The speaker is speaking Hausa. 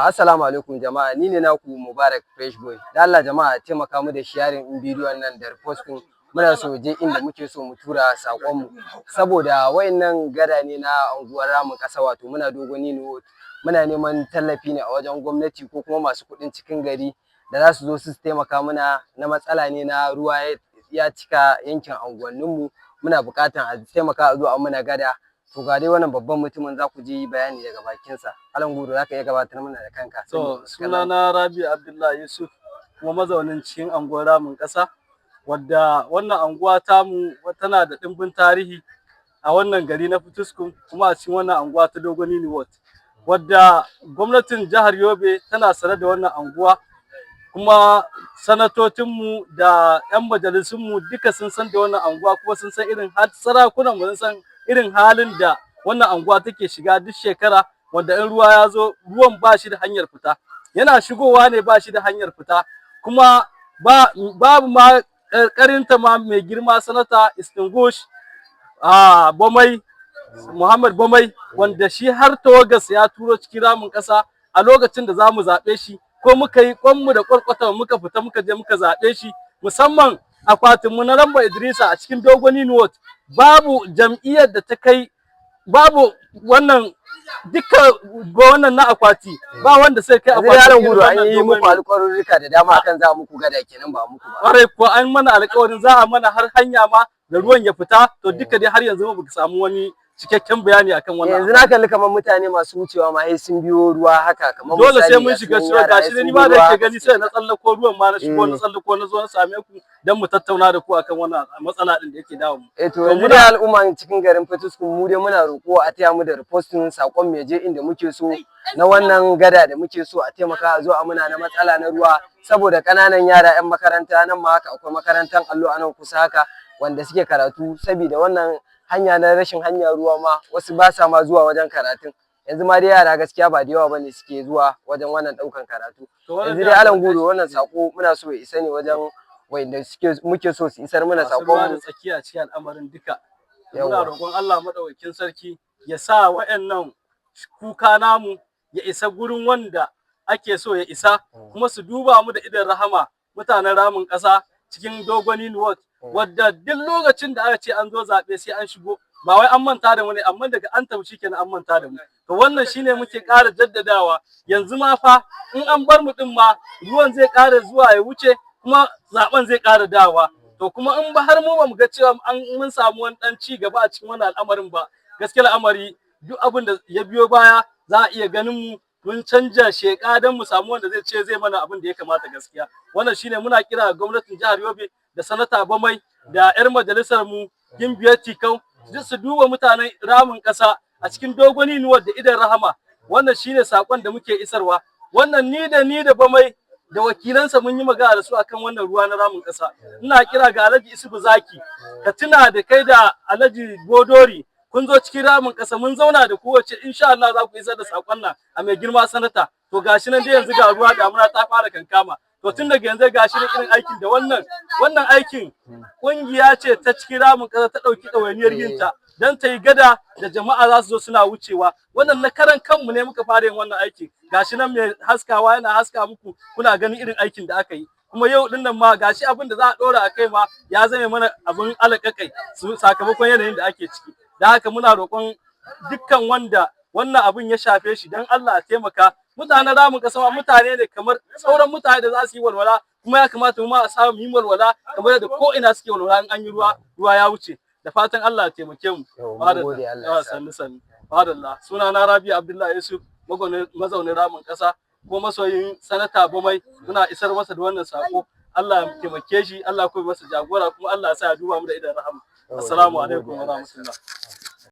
Assalamu alaikum jama'a, ni ne naku Mubarak Fresh Boy. Da Allah jama'a, taimaka mu da sharing in bidiyon nan da reposting. Muna so je inda muke so mu tura saƙonmu, saboda wayannan gada ne na unguwar Ramin Ƙasa, wato muna Dogoni Ward. Muna neman tallafi ne a wajen gwamnati ko kuma masu kuɗin cikin gari da za su zo su taimaka mana. Na matsala ne na ruwa ya cika yankin unguwanninmu. Muna buƙatan a taimaka a zo a mana gada. To, ga dai wannan babban mutumin, za ku ji bayani daga bakinsa. Alan Guru, za ka iya gabatar mana da kanka? To, sunana Rabi Abdullahi Yusuf, kuma mazaunin cikin anguwar Ramin Ƙasa, wadda wannan anguwa tamu tana da ɗimbin tarihi a wannan gari na Potiskum, kuma a cikin wannan anguwa ta Dogoni Ward, wadda gwamnatin jihar Yobe tana sane da wannan anguwa, kuma sanatocinmu da 'yan majalisunmu duka sun san da wannan anguwa, kuma sun san irin sarakunan mu sun san irin halin da wannan anguwa take shiga duk shekara, wanda in ruwa ya zo, ruwan ba shi da hanyar fita, yana shigowa ne ba shi da hanyar fita. Kuma ba babu ma ƙarƙarinta ma mai girma Sanata Distinguished a Bomai Muhammad Bomai, wanda shi har tawagarsa ya turo cikin Ramin Ƙasa a lokacin da za mu zaɓe shi, ko muka yi kwanmu da ƙwarƙwata muka fita muka je muka zaɓe shi, musamman akwatinmu na Lamba Idrisa a cikin Dogoni Ward. Babu jam'iyyar da ta kai, babu wannan duka wannan na akwati, ba wanda sai kai akwati. Yaron Gudu, an yi muku alƙawarurruka da dama akan za muku gada kenan, ba muku ba? Ƙwarai kuwa, an mana alƙawarin za a mana har hanya ma da ruwan ya fita. To, duka dai har yanzu ba samu wani cikakken bayani akan wannan. Yanzu na kalli kamar mutane masu wucewa ma sai sun biyo ruwa haka kamar Dole sai mun shiga ruwa. Gashi ni ma da yake gani, sai na tsallako ruwan ma na shigo, na tsallako na zo na same ku dan mu tattauna da ku akan wannan matsala din da yake dawo mu. Eh, to yanzu dai al'umma cikin garin Potiskum, mu dai muna roƙo a taya mu da reposting sakon mu je inda muke so, na wannan gada da muke so a taimaka a zo a muna, na matsala na ruwa, saboda ƙananan yara 'yan makaranta nan ma haka, akwai makarantar allo a nan kusa haka wanda suke karatu. Saboda wannan hanya na rashin hanyar ruwa ma, wasu ba sa ma zuwa wajen karatun. Yanzu ma dai yara gaskiya ba da yawa bane suke zuwa wajen wannan ɗaukan karatu. Yanzu dai Alan Guru, wannan sako muna so ya isa ne wajen wanda suke muke so su isar mana sakon mu da tsakiya cikin al'amarin duka. Muna roƙon Allah madaukakin sarki ya sa wa'annan kuka namu ya isa gurin wanda ake so ya isa, kuma su duba mu da idon rahama, mutanen Ramin Ƙasa cikin Dogoni Ward, wadda duk lokacin da aka ce an zo zaɓe sai an shigo. Ba wai an manta da mu ne, amma daga an tafi shikenan an manta da mu. To, wannan shine muke ƙara jaddadawa. Yanzu ma fa in an bar mu din ma, ruwan zai ƙara zuwa ya wuce, kuma zaben zai ƙara dawa. To, kuma in ba har mu ba mu ga cewa an mun samu wani ɗan ci gaba a cikin wannan al'amarin ba, gaskiya al'amari, duk abin da ya biyo baya za a iya ganin mu mun canja sheƙa don mu samu wanda zai ce zai mana abin da ya kamata. Gaskiya wannan shine muna kira gwamnatin jihar Yobe da Sanata Bamai da 'yar majalisar mu Gimbiyar Tikau, duk su duba mutanen Ramin Ƙasa a cikin Dogoni Ward da idon rahama. Wannan shine sakon da muke isarwa. Wannan ni da Bamai da wakilansa mun yi magana da su akan wannan ruwa na Ramin Ƙasa. Ina kira ga Alhaji Isufu Zaki, ka tuna da kai da Alhaji Bodori, kun zo cikin Ramin Ƙasa, mun zauna da kowace, insha Allah za ku isar da sakon nan a mai girma sanata. To, gashi nan dai yanzu ga ruwa, damuna ta fara kankama. To, tun daga yanzu gashi nan irin aikin da wannan aikin, kungiya ce ta cikin Ramin Ƙasa ta ɗauki ɗawainiyar yin ta don ta yi gada da jama'a za su zo suna wucewa. Wannan na karan kanmu ne muka fara yin wannan aikin. Gashi nan mai haskawa yana haska muku, kuna ganin irin aikin da aka yi. Kuma yau din nan ma gashi abin da za a ɗora a kai ma ya zame mana abin alaƙaƙai sakamakon yanayin da ake ciki. Da haka muna roƙon dukkan wanda wannan abin ya shafe shi, don Allah a taimaka. Mutanen Ramin Ƙasa ma mutane ne kamar sauran mutane da za su yi walwala, kuma ya kamata mu ma a samu yi walwala kamar yadda ko ina suke walwala in an yi ruwa, ruwa ya wuce. Da fatan Allah ya taimake mu. Sannu sannu. Madalla. Suna na Rabi Abdullahi Yusuf, mazaunin Ramin Ƙasa ko masoyin Sanata Bamai. Muna isar masa da wannan sako. Allah ya taimake shi, Allah kuma masa jagora, kuma Allah ya sa ya duba mu da idon rahama. Assalamu alaikum wa rahmatullah.